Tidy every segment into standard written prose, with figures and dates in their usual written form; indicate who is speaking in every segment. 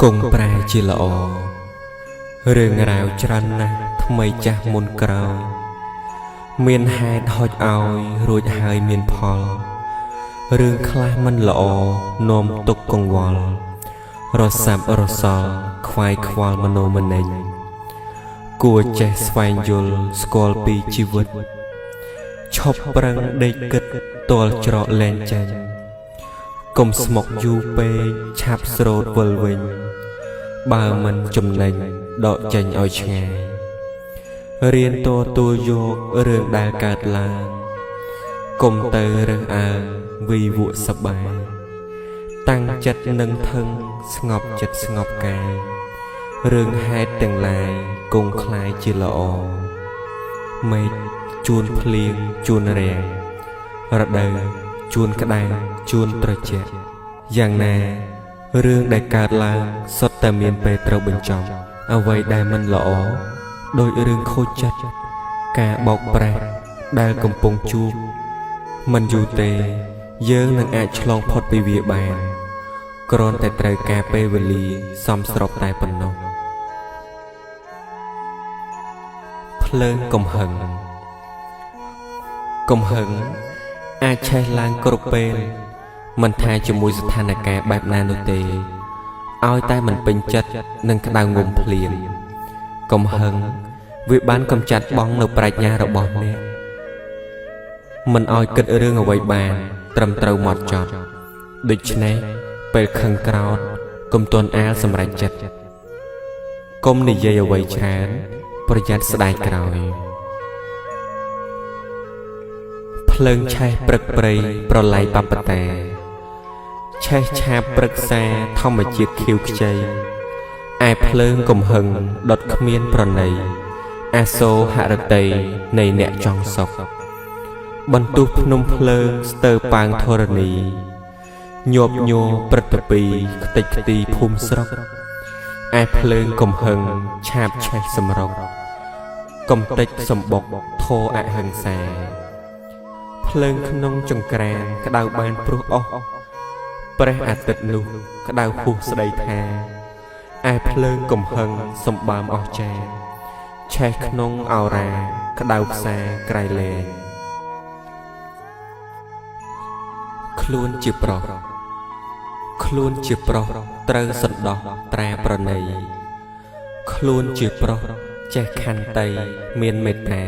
Speaker 1: គង់ប្រែជាល្អរឿងរ៉ាវច្រើនណាស់ថ្មីចាស់មុនក្រោយមានហេតុហុចឲ្យរួចហើយមានផលរឿងខ្លះមិនល្អនាំទុកកង្វល់រសាប់រសល់ខ្វាយខ្វល់មโนមនិញគួរចេះស្វែងយល់ស្គាល់ពីជីវិតឈប់ប្រឹងដេកគិតទាល់ច្រកលែងចេញកុំស្មុកយូរពេកឆាប់ស្រូតវិលវិញបើមិនចំណេញដកចេញឲ្យឆ្ងាយរៀនទទួលយករឿងដែលកើតឡើងកុំទៅរើសអើងវីវក់សប្បាយតាំងចិត្តនឹងថឹងស្ងប់ចិត្តស្ងប់កាយរឿងហេតុទាំងឡាយគង់ក្លាយជាល្អមេឃជួនភ្លៀងជួនរាំងរដូវជួនក្តៅជួនត្រជាក់យ៉ាងណារឿងដែលកើតឡើងសុទ្ធតែមានពេលត្រូវបញ្ចប់អ្វីដែលមិនល្អដោយរឿងខូចចិត្តការបោកប្រាស់ដែលកំពុងជួបមិនយូរទេយើងនឹងអាចឆ្លងផុតពីវាបានគ្រាន់តែត្រូវការពេលវេលាសមស្របតែប៉ុណ្ណោះភ្លើងកំហឹងកំហឹងអាចឆេះឡើងគ្រប់ពេលមិនថាជាមួយស្ថានភាពបែបណានោះទេឲ្យតែមិនពេញចិត្តនឹងក្តៅងំភ្លៀងកំហឹងវាបានកម្ចាត់បង់នៅប្រាជ្ញារបស់អ្នកមិនឲ្យគិតរឿងអ្វីបានត្រឹមត្រូវម៉ត់ចត់ដូច្នេះពេលខឹងក្រោធកុំទាន់អាលសម្រេចចិត្តកុំនិយាយអ្វីច្រើនប្រយ័ត្នស្ដាយក្រោយភ្លើងឆេះព្រឹកព្រៃប្រឡ័យបពតាឆេះឆាបព្រឹក្សាធម្មជាតិខៀវខ្ចីឯភ្លើងកំហឹងដុតគ្មានប្រណីអាសូរហរតីនៃអ្នកចង់សុខបន្ទុះភ្នំភ្លើងស្ទើរប៉ាងធរណីញាប់ញ័រព្រឹទ្ធពីខ្ទេចខ្ទីភូមិស្រុកឯភ្លើងកំហឹងឆាបឆេះសម្រុកកំតិចសម្បុកធរអហិង្សាភ្លើងក្នុងចង្ក្រានក្តៅបានព្រោះអស់ព្រះអាទិត្យនោះក្តៅហួសស្ដីថាឯភ្លើងកំហឹងសម្បើមអស្ចារ្យឆេះក្នុងអោរាក្តៅផ្សារក្រៃលែងខ្លួនជាប្រុសខ្លួនជាប្រុសត្រូវសន្តោសត្រាប្រណីខ្លួនជាប្រុសចេះខន្តីមានមេត្តា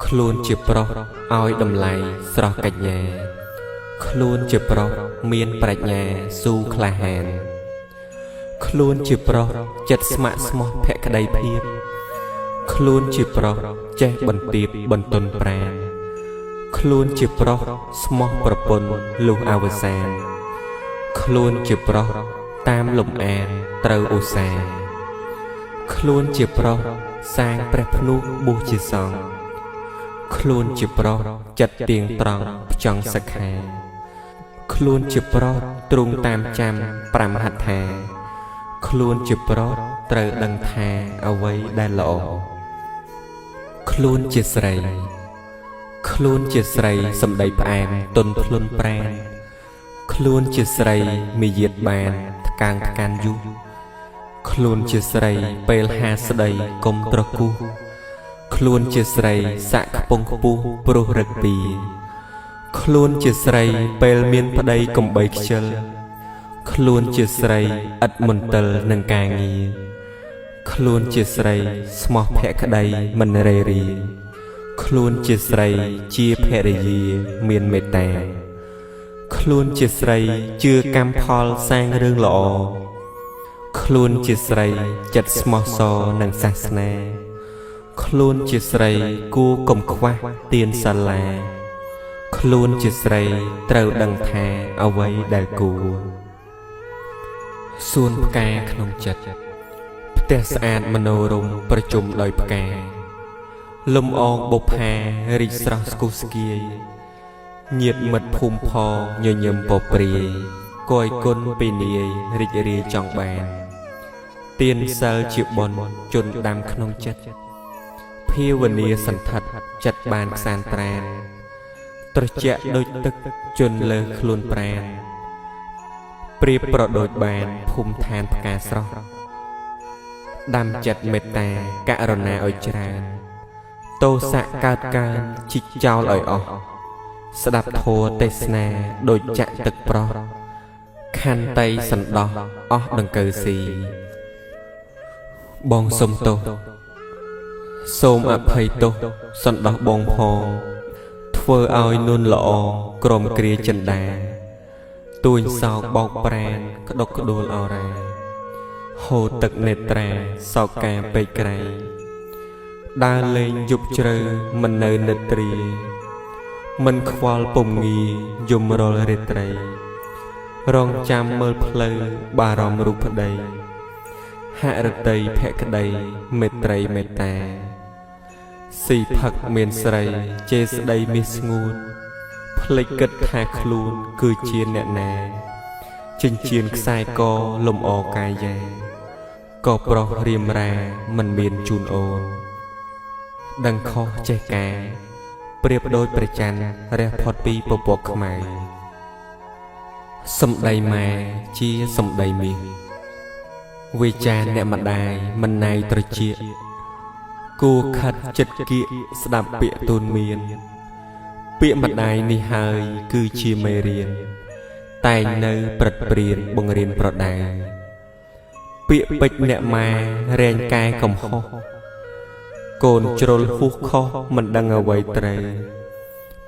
Speaker 1: ខ្លួនជាប្រុសឲ្យតម្លៃស្រស់កញ្ញាខ្លួនជាប្រុសមានប្រាជ្ញាស៊ូក្លាហានខ្លួនជាប្រុសចិត្តស្ម័គ្រស្មោះភក្តីភាពខ្លួនជាប្រុសចេះបន្ទាបបន្ទន់ប្រាណខ្លួនជាប្រុសស្មោះប្រពន្ធលុះអវសានខ្លួនជាប្រុសតាមលំអានត្រូវឧស្សាហ៍ខ្លួនជាប្រុសសាងព្រះភ្នោះបួសជាសង្ឃខ្លួនជាប្រុសចិត្តទៀងត្រង់ផ្ចង់សិក្ខាខ្លួនជាប្រុសទ្រូងតាមចាំ5ហត្ថាខ្លួនជាប្រុសត្រូវដឹងថាអ្វីដែលល្អខ្លួនជាស្រីខ្លួនជាស្រីសម្ដីផ្អែមទន់ភ្លន់ប្រាណខ្លួនជាស្រីមាយាទបានថ្កើងថ្កានយុះខ្លួនជាស្រីពេលហាស្ដីកុំត្រគោះខ្លួនជាស្រីសាក់ខ្ពង់ខ្ពស់ព្រោះរឹកពីខ្លួនជាស្រីពេលមានប្តីកំបីខ្ជិលខ្លួនជាស្រីឥតមន្ទិលនឹងការងារខ្លួនជាស្រីស្មោះភក្តីមិនរេរាខ្លួនជាស្រីជាភរិយាមានមេត្តាខ្លួនជាស្រីជឿកម្មផលសាងរឿងល្អខ្លួនជាស្រីចិត្តស្មោះសរនឹងសាសនាខ្លួនជាស្រីគួរកុំខ្វះទានសាលាខ្លួនជាស្រីត្រូវដឹងថាអ្វីដែលគួរសួនផ្កាក្នុងចិត្តផ្ទះស្អាតមនោរម្យប្រជុំដោយផ្កាលំអងបុប្ផារីកស្រស់ស្គុះស្គាយញាតិមិត្តភូមិផងញញឹមពព្រាយគយគុណពីនាយរីករាយចង់បានទានសិលជាបុណ្យជន់ដាំក្នុងចិត្តភាវនាសន្ធិដ្ឋចិត្តបានខ្សានត្រានត្រជាក់ដូចទឹកជន់លើខ្លួនប្រាណ ប្រៀបប្រដូចបានភូមិឋានផ្កាស្រស់ដាំចិត្តមេត្តាករុណាឲ្យច្រើនទោសៈកើតកើនជីកចោលឲ្យអស់ស្ដាប់ធម៌ទេសនាដូចចាក់ទឹកប្រោះខន្តីសន្តោសអស់ដង្កូវស៊ីបងសុំទោសសូមអភ័យទោសសន្តោសបងផងធ្វើឲ្យនួនល្អក្រមគ្រាចិន្តាទួញសោកបោកប្រានក្តុកក្តួលអរាហូរទឹកនេត្រាសោកាពេកក្រៃដើរលេងយប់ជ្រៅមិននៅនិទ្រាមិនខ្វល់ពុំងាយំរាល់រាត្រីរងចាំមើលផ្លូវបារម្ភរូបប្តីហរតីភក្តីមេត្រីមេត្តាស៊ីផឹកមានស្រីជេរស្ដីមាសស្ងួនភ្លេចគិតថាខ្លួនគឺជាអ្នកណាចិញ្ចៀនខ្សែកលំអកាយាក៏ប្រុសរៀមរាមិនមានជូនអូនដឹងខុសចេះកែប្រៀបដូចព្រះច័ន្ទរះផុតពីពពកខ្មៅសម្ដីម៉ែជាសម្ដីមាសវាចាអ្នកម្ដាយមិនណៃត្រចៀកគួរខិតចិត្តគៀកស្ដាប់ពាក្យទូនមានពាក្យម្ដាយនេះហើយគឺជាមេរៀនតែងនៅព្រឹត្តព្រានបង្រៀនប្រដៅពាក្យពេចន៍អ្នកម៉ែរែងកែកំហុសកូនជ្រុលហួសខុសមិនដឹងអ្វីត្រូវ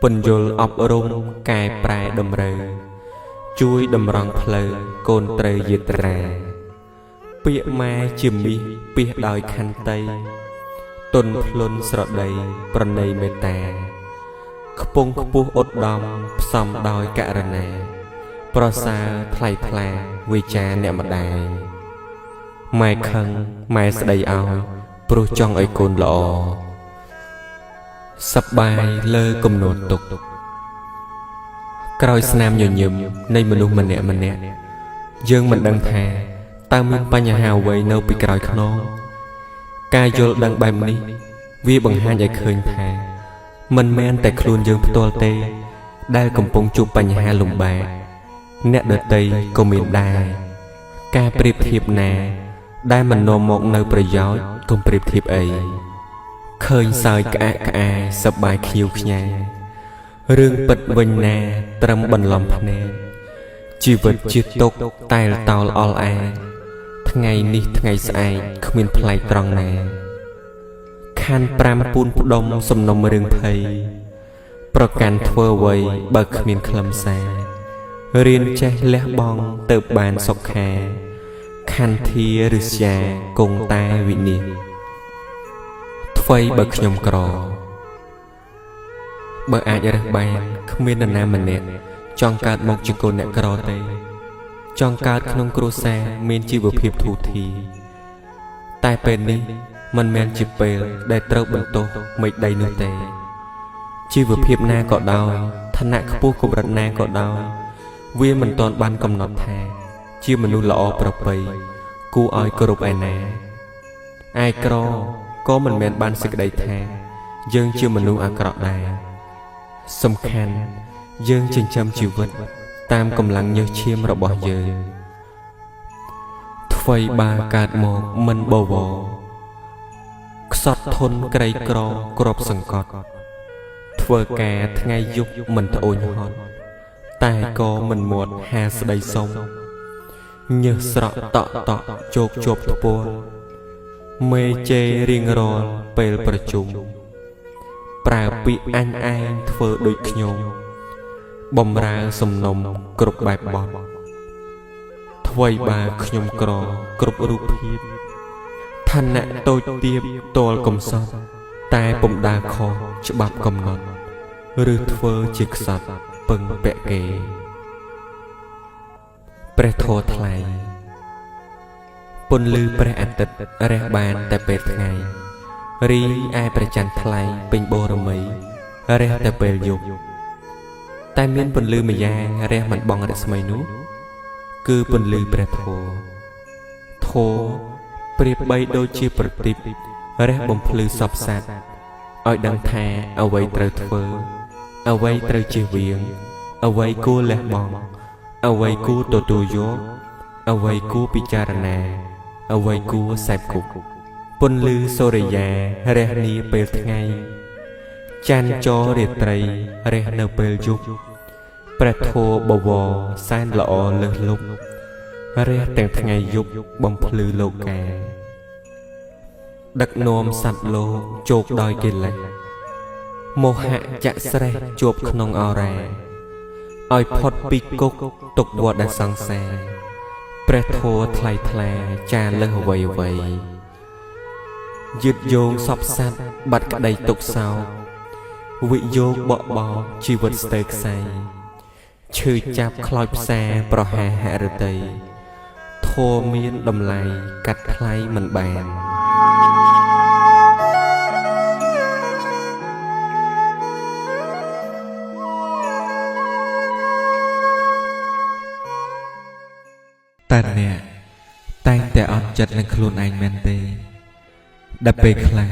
Speaker 1: ពន្យល់អប់រំកែប្រែតម្រូវជួយតម្រង់ផ្លូវកូនត្រូវយាត្រាពាក្យម៉ែជាមាសពាសដោយខន្តីទន់ភ្លន់ស្រដីប្រណីមេត្តាខ្ពង់ខ្ពស់ឧត្តមផ្សំដោយករុណាប្រសើរថ្លៃថ្លាវាចាអ្នកម្ដាយម៉ែខឹងម៉ែស្ដីឲ្យព្រោះចង់ឲ្យកូនល្អសប្បាយលើគំនូរទុក្ខក្រោយស្នាមញញឹមនៃមនុស្សម្នាក់ម្នាក់យើងមិនដឹងថាតើមានបញ្ហាអ្វីនៅពីក្រោយខ្នងការយល់ដឹងបែបនេះវាបង្ហាញឲ្យឃើញថាមិនមែនតែខ្លួនយើងផ្ទាល់ទេដែលកំពុងជួបបញ្ហាលំបាកអ្នកដទៃក៏មានដែរការប្រៀបធៀបណាដែលមិននាំមកនៅប្រយោជន៍កុំប្រៀបធៀបអីឃើញសើចក្អាកក្អាយសប្បាយខ្ញៀវខ្ញារឿងពិតវិញណាត្រឹមបន្លំភ្នែកជីវិតជាទុក្ខតែលតោលអល់អែថ្ងៃនេះថ្ងៃស្អែកគ្មានប្លែកត្រង់ណាខណ្ឌ5ពូនផ្ដុំសំណុំរឿងភ័យប្រកាន់ធ្វើអ្វីបើគ្មានខ្លឹមសាររៀនចេះលះបង់ទៅបានសុខាខន្ធារិស្យាគង់តែវិនិច្ឆ័យថ្វីបើខ្ញុំក្របើអាចរើសបានគ្មាននរណាម្នាក់ចង់កើតមកជាកូនអ្នកក្រទេចង់កើតក្នុងគ្រួសារមានជីវភាពធូរធារតែពេលនេះមិនមែនជាពេលដែលត្រូវបន្ទោសមេឃដីនោះទេជីវភាពណាក៏ដោយឋានៈខ្ពស់កម្រិតណាក៏ដោយវាមិនទាន់បានកំណត់ថាជាមនុស្សល្អប្រពៃគួរឲ្យគោរពឯណាឯក្រក៏មិនមែនបានសេចក្តីថាយើងជាមនុស្សអាក្រក់ដែរសំខាន់យើងចិញ្ចឹមជីវិតតាមកម្លាំងញើសឈាមរបស់យើងថ្វីបើកើតមកមិនបវរខ្សត់ធនក្រីក្រក្របសង្កត់ធ្វើការថ្ងៃយប់មិនត្អូញហត់តែក៏មិនមាត់ហាស្ដីសុំញើសស្រក់តក់តក់ជោគជាប់ធ្ពាល់មេជេររៀងរាល់ពេលប្រជុំប្រើពាក្យអញឯងធ្វើដូចខ្ញុំបំរើសំណុំគ្រប់បែបបទថ្វីបើខ្ញុំក្រគ្រប់រូបភាពឋានៈតូចទាបតលកំសត់តែពុំដើរខុសច្បាប់កំណត់ឬធ្វើជាខ្សត់ពឹងពាក់គេព្រះធម៌ថ្លៃពន្លឺព្រះអាទិត្យរះបានតែពេលថ្ងៃរីឯព្រះច័ន្ទថ្លៃពេញបូរមីរះតែពេលយប់តែមានពន្លឺម្យ៉ាងរះមិនបងរស្មីនោះគឺពន្លឺព្រះធម៌ធម៌ប្រៀបបីដូចជាប្រទីបរះបំភ្លឺសពសត្វឲ្យដឹងថាអ្វីត្រូវធ្វើអ្វីត្រូវជៀសវាងអ្វីគួរលះបង់ អ្វីគួរទទួលយកអ្វីគួរពិចារណាអ្វីគួរសេពគប់ពន្លឺសូរិយារះនាពេលថ្ងៃច័ន្ទចររាត្រីរះនៅពេលយប់ព្រះធម៌បវរសែនល្អលើសលប់រះទាំងថ្ងៃយប់បំភ្លឺលោកាដឹកនាំសត្វលោកជោគដោយកិលេសមោហៈចាក់ស្រេះជាប់ក្នុងអរាឲ្យផុតពីគុកទុកវដ្តសង្សារព្រះធម៌ថ្លៃថ្លាចាលើសអ្វីអ្វីយឺតយោងសពសត្វបាត់ក្តីទុកសោកវិយោគបកបោកជីវិតស្ទើរខ្សែឈឺចាប់ខ្លោចផ្សាប្រហាហរតីធម៌មានតម្លៃកាត់ថ្លៃមិនបាន
Speaker 2: តើអ្នកតែងតែអន់ចិត្តនឹងខ្លួនឯងមែនទេដល់ពេលខ្លះ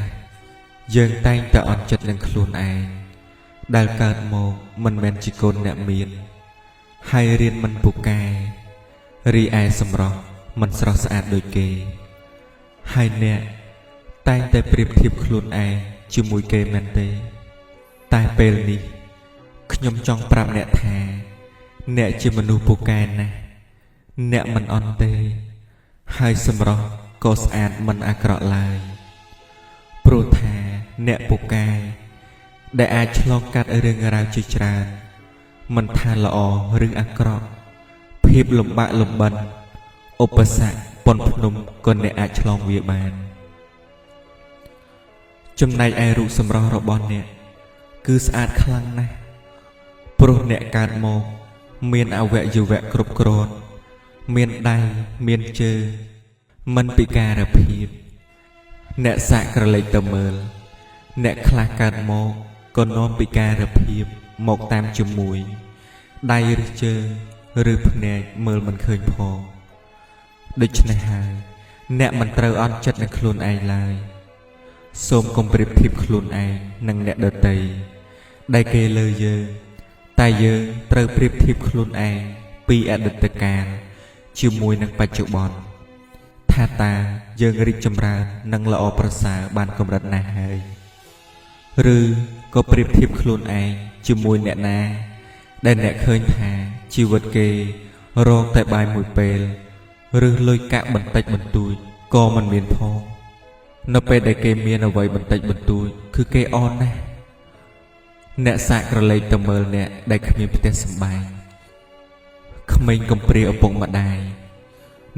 Speaker 2: យើងតែងតែអន់ចិត្តនឹងខ្លួនឯងដែលកើតមកមិនមែនជាកូនអ្នកមានហើយរៀនមិនពូកែរីឯសម្រស់មិនស្រស់ស្អាតដូចគេហើយអ្នកតែងតែប្រៀបធៀបខ្លួនឯងជាមួយគេមែនទេតែពេលនេះខ្ញុំចង់ប្រាប់អ្នកថាអ្នកជាមនុស្សពូកែណាស់អ្នកមិនអន់ទេហើយសម្រស់ក៏ស្អាតមិនអាក្រក់ឡើយព្រោះថាអ្នកពូកែដែលអាចឆ្លងកាត់រឿងរ៉ាវជាច្រើនមិនថាល្អឬអាក្រក់ភាពលំបាកលំបិនឧបសគ្គប៉ុនភ្នំក៏អ្នកអាចឆ្លងវាបានចំណែកឯរូបសម្រស់របស់អ្នកគឺស្អាតខ្លាំងណាស់ព្រោះអ្នកកើតមកមានអវយវៈគ្រប់គ្រាន់មានដៃមានជើងមិនពិការភាពអ្នកសាកក្រឡេកទៅមើលអ្នកខ្លះកើតមកក៏នាំពិការភាពមកតាមជាមួយដៃឬជើងឬភ្នែកមើលមិនឃើញផងដូច្នេះហើយអ្នកមិនត្រូវអន់ចិត្តនឹងខ្លួនឯងឡើយសូមកុំប្រៀបធៀបខ្លួនឯងនិងអ្នកដទៃដែលគេលើយើងតែយើងត្រូវប្រៀបធៀបខ្លួនឯងពីអតីតកាលជាមួយនឹងបច្ចុប្បន្នថាតើយើងរីកចម្រើននិងល្អប្រសើរបានកម្រិតណាហើយឬក៏ប្រៀបធៀបខ្លួនឯងជាមួយអ្នកណាដែលអ្នកឃើញថាជីវិតគេរងតែបាយមួយពេលឬលុយកាក់បន្តិចបន្តួចក៏មិនមានផងនៅពេលដែលគេមានអ្វីបន្តិចបន្តួចគឺគេអន់ណាស់អ្នកសាកក្រឡេកទៅមើលអ្នកដែលគ្មានផ្ទះសម្បែងក្មេងកំព្រាឪពុកម្ដាយ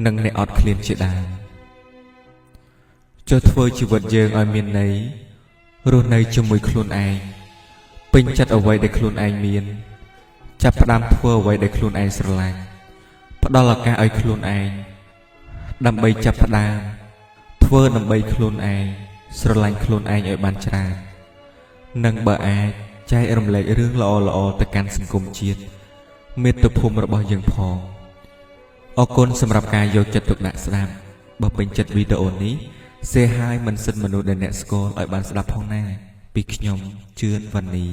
Speaker 2: និងអ្នកអត់ឃ្លានជាដើមចុះធ្វើជីវិតយើងឲ្យមានន័យរស់នៅជាមួយខ្លួនឯងពេញចិត្តអ្វីដែលខ្លួនឯងមានចាប់ផ្ដើមធ្វើអ្វីដែលខ្លួនឯងស្រឡាញ់ផ្ដល់ឱកាសឲ្យខ្លួនឯងដើម្បីចាប់ផ្ដើមធ្វើដើម្បីខ្លួនឯងស្រឡាញ់ខ្លួនឯងឲ្យបានច្រើននិងបើអាចចែករំលែករឿងល្អៗទៅកាន់សង្គមជាតិមាតុភូមិរបស់យើងផងអរគុណសម្រាប់ការយកចិត្តទុកដាក់ស្ដាប់បើពេញចិត្តវីដេអូនេះ Say hi មិនសិនមនុស្សដែលអ្នកស្គាល់ឲ្យបានស្ដាប់ផងណាពីខ្ញុំជឿនវណ្ណី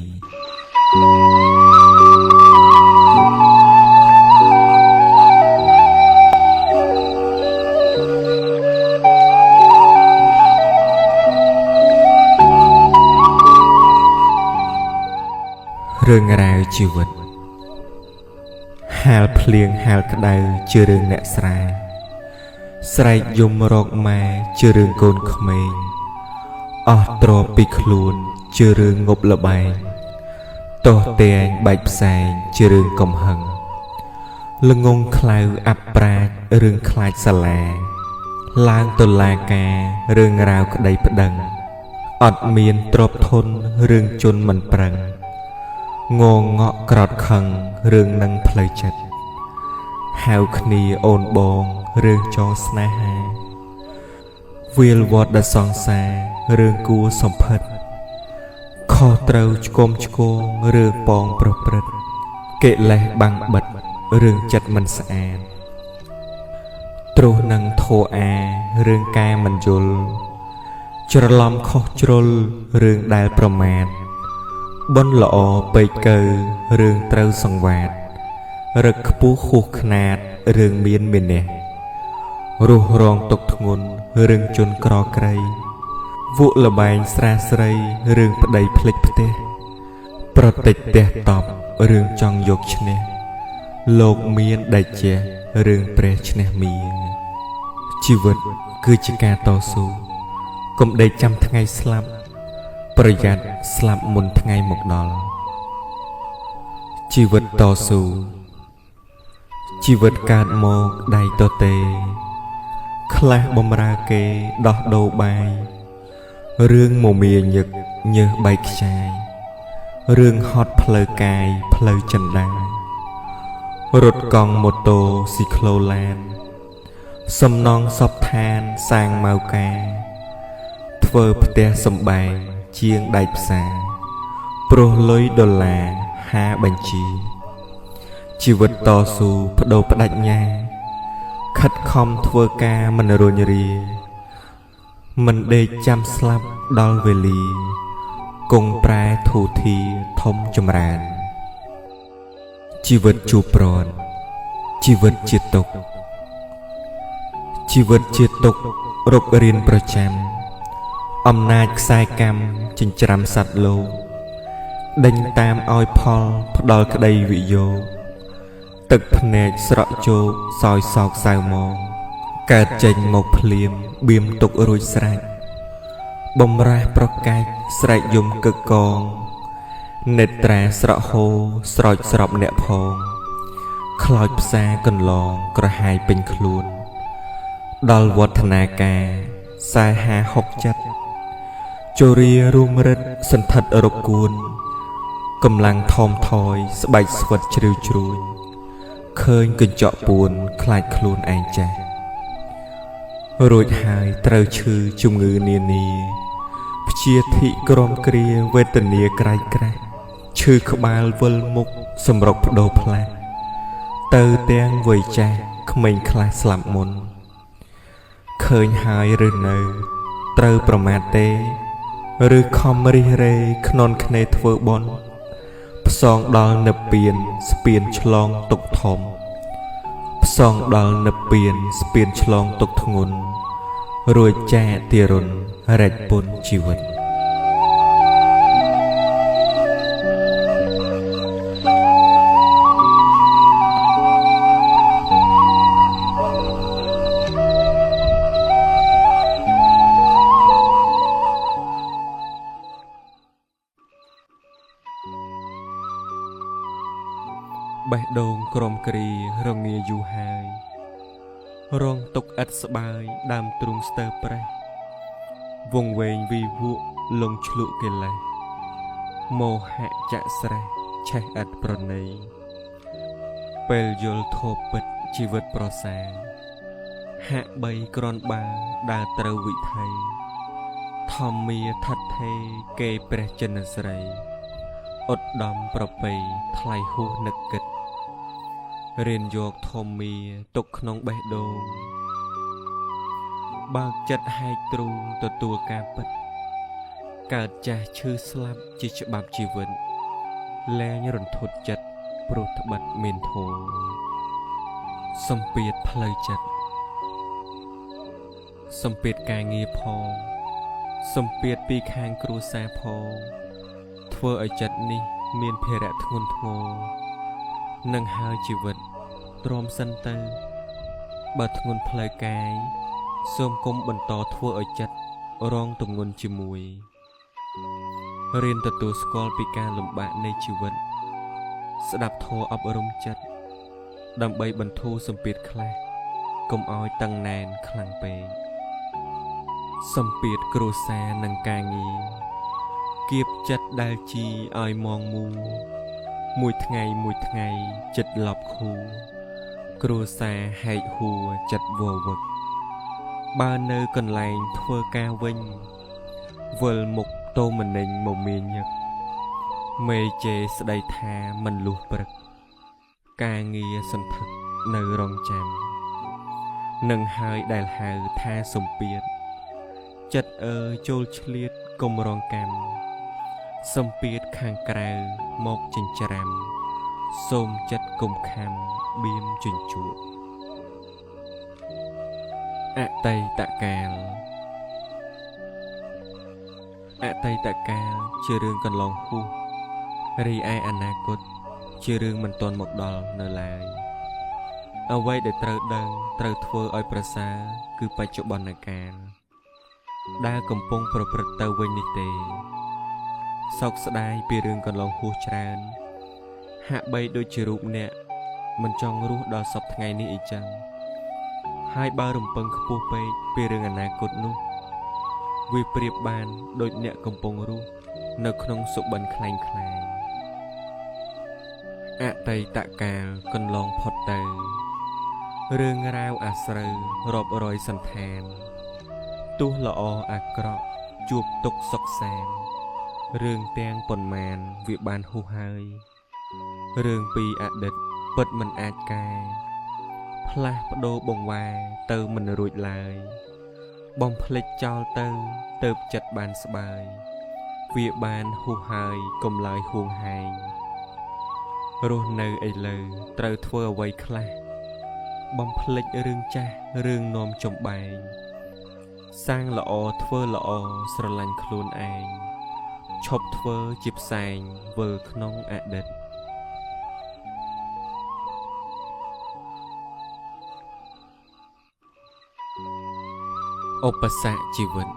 Speaker 2: រឿងរ៉ាវជីវិតហាលភ្លៀងហាលក្តៅជារឿងអ្នកស្រែស្រែកយំរកម៉ែជារឿងកូនក្មេងអស់ទ្រព្យពីខ្លួនជារឿងងប់លបែងទោះតែងបែកផ្សែងជារឿងកំហឹងល្ងងខ្លៅអាប់ប្រាចរឿងខ្លាចសាលាឡើងតុលាការរឿងរ៉ាវក្តីប្តឹងអត់មានទ្រព្យធនរឿងជន់មិនប្រឹងងងក់ក្រោតខឹងរឿងនឹងផ្លូវចិត្តហៅគ្នាអូនបងរឿងចងស្នេហាវាលវត្តដែលសង្សាររឿងគួរសំផិតខុសត្រូវឆ្គំឆ្គងរឿងប៉ងប្រព្រឹត្តកិលេសបាំងបិទរឿងចិត្តមិនស្អាតទ្រុសនឹងធោអារឿងកែមិនយល់ច្រឡំខុសជ្រុលរឿងដែលប្រមាថបុណ្យល្អពេកកើរឿងត្រូវសង្វាត រឹកខ្ពស់ហួសខ្នាតរឿងមានមេនះរស់រងទុកធ្ងន់រឿងជនក្រក្រីវក់លបែងស្រាស្រីរឿងប្តីភ្លេចផ្ទះប្រតិចផ្ទះតបរឿងចង់យកឈ្នះលោកមានដេជះរឿងព្រះឈ្នះមាជីវិតគឺជាការតស៊ូកុំដេកចាំថ្ងៃស្លាប់ប្រយ័ត្នស្លាប់មុនថ្ងៃមកដល់ជីវិតតស៊ូជីវិតកើតមកដៃទទេខ្លះបំរើគេដោះដូរបាយរឿងមមាញឹកញើសបែកខ្ចាយរឿងហត់ផ្លូវកាយផ្លូវចិន្តារថកង់ម៉ូតូស៊ីក្លូឡានសំណងសពឋានសាងម៉ៅការធ្វើផ្ទះសំបែងជាងដែកផ្សារព្រោះលុយដុល្លារហាបញ្ជីជីវិតតស៊ូបដូរបដិញ្ញាខិតខំធ្វើការមិនរួញរាមិនដេកចាំស្លាប់ដល់វេលាគង់ប្រែធូធាធំចម្រើនជីវិតជួបប្រនជីវិតជាទុក្ខជីវិតជាទុក្ខរុករៀនប្រចាំអំណាចខ្សែកម្មចិញ្ច្រាំសត្វលោកដេញតាមឲ្យផលផ្ដល់ក្តីវិយោគទឹកភ្នែកស្រក់ជោកសោយសោកសៅមងកើតចេញមកភ្លាមបៀមទុករួចស្រេចបំរាស់ប្រកែកស្រែកយំកឹកកងនេត្រាស្រក់ហូរស្រោចស្រពអ្នកផងខ្លោចផ្សារកន្លងក្រហាយពេញខ្លួនដល់វឌ្ឍនាការ40 50 60ចិត្តជរារួមរិទ្ធសន្ធិដ្ឋរគួនកម្លាំងថមថយស្បែកស្វិតជ្រាវជ្រួញឃើញកញ្ចក់ពួនខ្លាចខ្លួនឯងចាស់រួចហើយត្រូវឈឺជំងឺនានាព្យាធិក្រមគ្រាវេទនាក្រៃក្រាស់ឈឺក្បាលវិលមុខសម្រុកបដូរផ្លាស់ទៅទាំងវ័យចាស់ក្មេងខ្លះស្លាប់មុនឃើញហើយឬនៅត្រូវប្រមាថទេឬខំរិះរេខ្នន់ខ្នេធ្វើបុណ្យផ្សងដល់និព្វានស្ពានឆ្លងទុកធំផ្សងដល់និព្វានស្ពានឆ្លងទុកធ្ងន់រួចចែកទារុនរែកពុនជីវិតបេះដូងក្រមគ្រារងាយូរហើយរងទុកឥតស្បើយដើមទ្រូងស្ទើប្រេះវងវែងវីវក់លងឆ្លក់កិលេសមោហៈចាក់ស្រេះឆេះឥតប្រណីពេលយល់ធម៌ពិតជីវិតប្រសាហាក់បីក្រនបើដើរត្រូវវិថីធម្មាថិតថេគេព្រះចិនស្រីឧត្តមប្រពៃថ្លៃហួសនឹកគិតរៀនយកធម្មាទុកក្នុងបេះដូងបើកចិត្តហែកទ្រូងទទួលការពិតកើតចាស់ឈឺស្លាប់ជាច្បាប់ជីវិតលែងរន្ធត់ចិត្តព្រោះត្បិតមានធម៌សម្ពាធផ្លូវចិត្តសម្ពាធការងារផងសម្ពាធពីខាងគ្រួសារផងធ្វើឲ្យចិត្តនេះមានភារៈធ្ងន់ធ្ងរនឹងហើយជីវិតទ្រាំសិនទៅបើធ្ងន់ផ្លូវកាយសូមគុំបន្តធ្វើឲ្យចិត្តរងទម្ងន់ជាមួយរៀនទទួលស្គាល់ពីការលំបាកនៃជីវិតស្ដាប់ធម៌អប់រំចិត្តដើម្បីបន្ធូរសម្ពាធខ្លះកុំឲ្យតឹងណែនខ្លាំងពេកសម្ពាធគ្រួសារនិងការងារគៀបចិត្តដែលជីឲ្យមងមូមួយថ្ងៃមួយថ្ងៃចិត្តឡប់ខូគ្រួសារហែកហួរចិត្តវវឹកបើនៅកន្លែងធ្វើការវិញវិលមុខតោមនិញមមាញឹកមេជេស្ដីថាមិនលុះព្រឹកការងារសន្ធឹកនៅរងចាំនឹងហើយដែលហៅថាសម្ពាធចិត្តអើចូលឆ្លៀតកុំរងកម្មសម្ពាធខាងក្រៅមកចិញ្ច្រាំ
Speaker 1: សូមចិត្តកុំខំបៀមជញ្ជក់អតីតកាលអតីតកាលជារឿងកន្លងហួសរីឯអនាគតជារឿងមិនទាន់មកដល់នៅឡើយអ្វីដែលត្រូវដឹងត្រូវធ្វើឲ្យប្រសើរគឺបច្ចុប្បន្នកាលដែលកំពុងប្រព្រឹត្តទៅវិញនេះទេសោកស្ដាយពីរឿងកន្លងហួសច្រើនហាក់បីដូចជារូបអ្នកមិនចង់រស់ដល់សព្វថ្ងៃនេះអីចឹងហើយបើរំពឹងខ្ពស់ពេកពីរឿងអនាគតនោះវាប្រៀបបានដូចអ្នកកំពុងរស់នៅក្នុងសុបិនក្លែងក្លាយអតីតកាលកន្លងផុតទៅរឿងរ៉ាវអាស្រូវរាប់រយសន្តានទោះល្អអាក្រក់ជួបទុក្ខសុខសាន្តរឿងទាំងប៉ុន្មានវាបានហួសហើយរឿងពីអតីតពិតមិនអាចកែផ្លាស់ប្ដូរបង្វែរទៅមិនរួចឡើយបំភ្លេចចោលទៅទៅចិត្តបានស្បើយវាបានហួសហើយកុំឡើយហួងហែងរស់នៅឥឡូវត្រូវធ្វើអ្វីខ្លះបំភ្លេចរឿងចាស់រឿងនាំចំបែងសាងល្អធ្វើល្អស្រឡាញ់ខ្លួនឯងឈប់ធ្វើជាផ្សែងវិលក្នុងអតីតឧបសគ្គជីវិត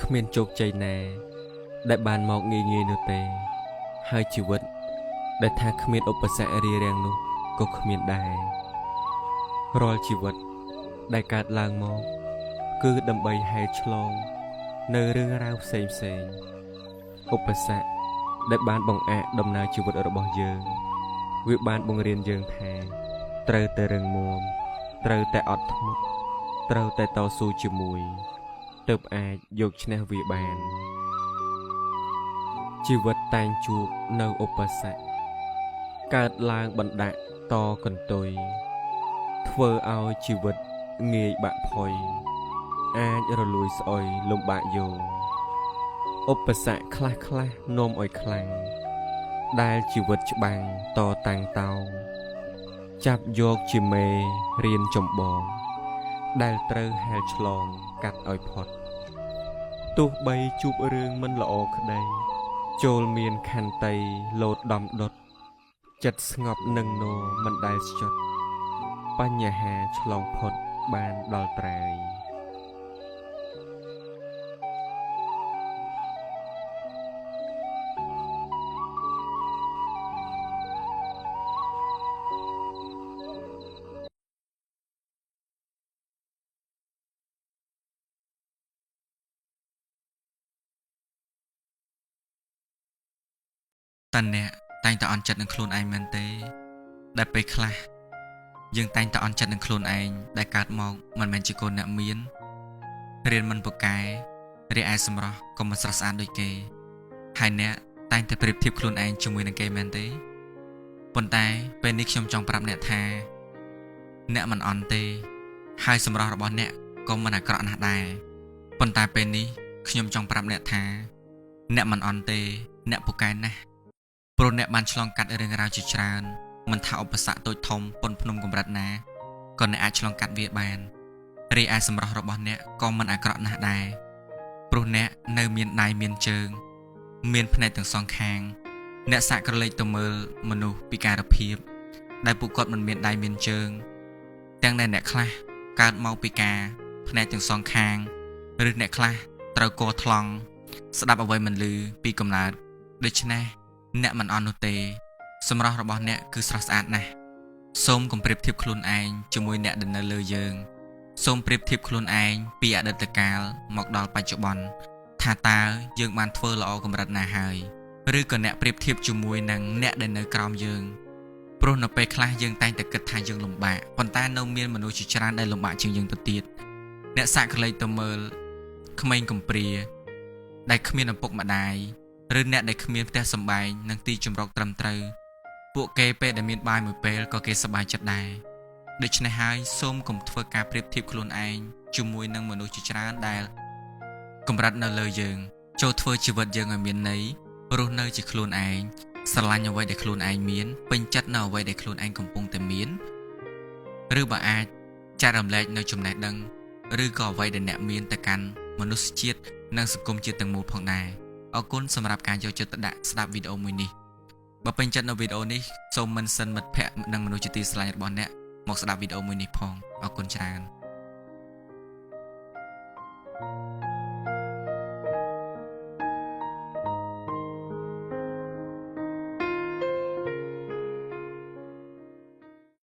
Speaker 1: គ្មានជោគជ័យណាដែលបានមកងាយៗនោះទេហើយជីវិតដែលថាគ្មានឧបសគ្គរារាំងនោះក៏គ្មានដែររាល់ជីវិតដែលកើតឡើងមកគឺដើម្បីហែលឆ្លងនៅរឿងរ៉ាវផ្សេងផ្សេងឧបសគ្គដែលបានបង្អាក់ដំណើរជីវិតរបស់យើងវាបានបង្រៀនយើងថាត្រូវតែរឹងមាំត្រូវតែអត់ធ្មត់ត្រូវតែតស៊ូជាមួយទើបអាចយកឈ្នះវាបានជីវិតតែងជួបនៅឧបសគ្គកើតឡើងបណ្ដាក់តកន្ទុយធ្វើឲ្យជីវិតងាយបាក់ផុយអាចរលួយស្អុយលំបាកយោងឧបសគ្គខ្លះខ្លះនាំឲ្យខ្លាំងដែលជីវិតច្បាំងតតាំងតោងចាប់យកជាមេរៀនចម្បងដែលត្រូវហែលឆ្លងកាត់ឲ្យផុតទោះបីជួបរឿងមិនល្អក្តីចូលមានខន្តីលោតដំដុតចិត្តស្ងប់នឹងនោមិនដែលស្ចុតបញ្ហាឆ្លងផុតបានដល់ត្រើយ
Speaker 2: តើអ្នកតែងតែអន់ចិត្តនឹងខ្លួនឯងមែនទេដែលពេលខ្លះយើងតែងតែអន់ចិត្តនឹងខ្លួនឯងដែលកើតមកមិនមែនជាកូនអ្នកមានរៀនមិនពូកែរីឯសម្រស់ក៏មិនស្រស់ស្អាតដូចគេហើយអ្នកតែងតែប្រៀបធៀបខ្លួនឯងជាមួយនឹងគេមែនទេប៉ុន្តែពេលនេះខ្ញុំចង់ប្រាប់អ្នកថាអ្នកមិនអន់ទេហើយសម្រស់របស់អ្នកក៏មិនអាក្រក់ណាស់ដែរប៉ុន្តែពេលនេះខ្ញុំចង់ប្រាប់អ្នកថាអ្នកមិនអន់ទេអ្នកពូកែណាស់ព្រោះអ្នកបានឆ្លងកាត់រឿងរ៉ាវជាច្រើនមិនថាឧបសគ្គតូចធំប៉ុនភ្នំកម្រិតណាក៏អ្នកអាចឆ្លងកាត់វាបានរីឯសម្រស់របស់អ្នកក៏មិនអាក្រក់ណាស់ដែរព្រោះអ្នកនៅមានដៃមានជើងមានភ្នែកទាំងសងខាងអ្នកសាកក្រឡេកទៅមើលមនុស្សពិការភាពដែលពួកគាត់មិនមានដៃមានជើងទាំងដែលអ្នកខ្លះកើតមកពិការភ្នែកទាំងសងខាងឬអ្នកខ្លះត្រូវកថ្លង់ស្ដាប់អ្វីមិនឮពីកំណើតដូច្នេះអ្នកមិនអន់នោះទេសម្រស់របស់អ្នកគឺស្រស់ស្អាតណាស់សូមកុំប្រៀបធៀបខ្លួនឯងជាមួយអ្នកដែលនៅលើយើងសូមប្រៀបធៀបខ្លួនឯងពីអតីតកាលមកដល់បច្ចុប្បន្នថាតើយើងបានធ្វើល្អកម្រិតណាហើយឬក៏អ្នកប្រៀបធៀបជាមួយនឹងអ្នកដែលនៅក្រោមយើងព្រោះនៅពេលខ្លះយើងតែងតែគិតថាយើងលំបាកប៉ុន្តែនៅមានមនុស្សជាច្រើនដែលលំបាកជាងយើងទៅទៀតអ្នកសាកក្រឡេកទៅមើលក្មេងកំព្រាដែលគ្មានឪពុកម្ដាយឬអ្នកដែលគ្មានផ្ទះសម្បែងនិងទីជម្រកត្រឹមត្រូវពួកគេពេលដែលមានបាយមួយពេលក៏គេសប្បាយចិត្តដែរដូច្នេះហើយសូមកុំធ្វើការប្រៀបធៀបខ្លួនឯងជាមួយនឹងមនុស្សជាច្រើនដែលកម្រិតនៅលើយើងចូលធ្វើជីវិតយើងឲ្យមានន័យ រស់នៅជាខ្លួនឯងស្រឡាញ់អ្វីដែលខ្លួនឯងមានពេញចិត្តនៅអ្វីដែលខ្លួនឯងកំពុងតែមានឬបើអាចចែករំលែកនៅចំណេះដឹងឬក៏អ្វីដែលអ្នកមានទៅកាន់មនុស្សជាតិនិងសង្គមជាតិទាំងមូលផងដែរអរគុណសម្រាប់ការយកចិត្តទុកដាក់ស្ដាប់វីដេអូមួយនេះបើពេញចិត្តនៅវីដេអូនេះសូមមិនសិនមិត្តភ័ក្តិនិងមនុស្សជាទីស្រឡាញ់របស់អ្នកមកស្ដាប់វីដេអូមួយនេះផងអរគុណច្រើន។